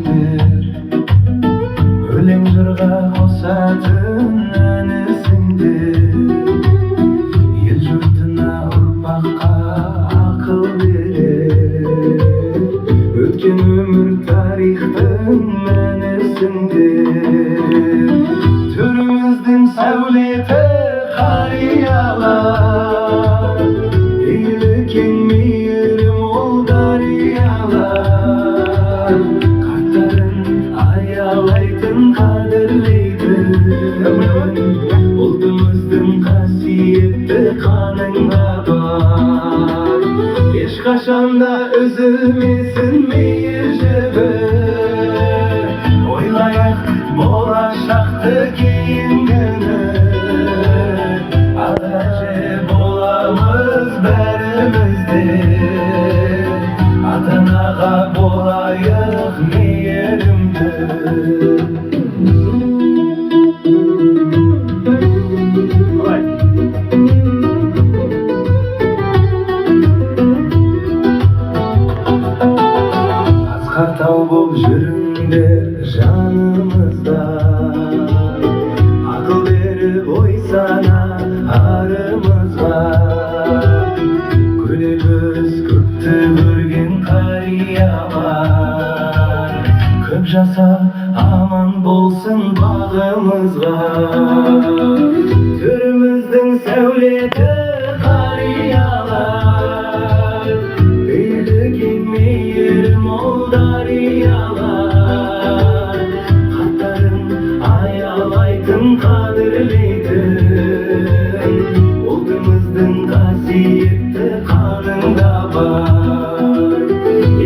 жүрсіңдер, өлең жырға қосатын әнісіңдер. Ел жұртына, ұрпаққа ақыл берер, өткен өмір тарихтың мәнісіңдер. Төріміздің сәулеті қариялар, пейілі кең, мейірі мол дариялар. Қарттарын аялайтын, қадірлейтін, ұлтымыздың қасиетті қанында бар. Ешқашан да үзілмесін мейір жібі. Ойлайық болашақты, кейінгіні, ата әже боламыз бәріміз де. Ата анаға болайық мейірімді. Қалай? Асқар тау боп жүріңдер жанымызда, ақыл беріп ой сана арымызға. Көнеміз көпті көрген қариялар, көп жасап аман болсын бағымызға. Төріміздің сәулеті қариялар, пейілі кең, мейірі мол дариялар. Қарттарын аялайтын, қадірлейтін, ұлтымыздың қасиетті қанында бар.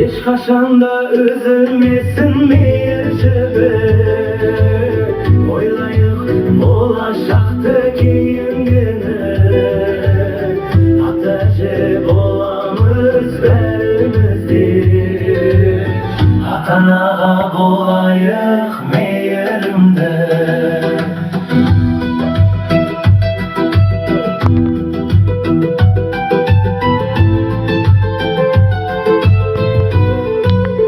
Ешқашан да үзілмесін мейір жібі. Ойлайық болашақты, кейінгіні, ата әже боламыз бәріміз де. Ата анаға болайық мейірімді.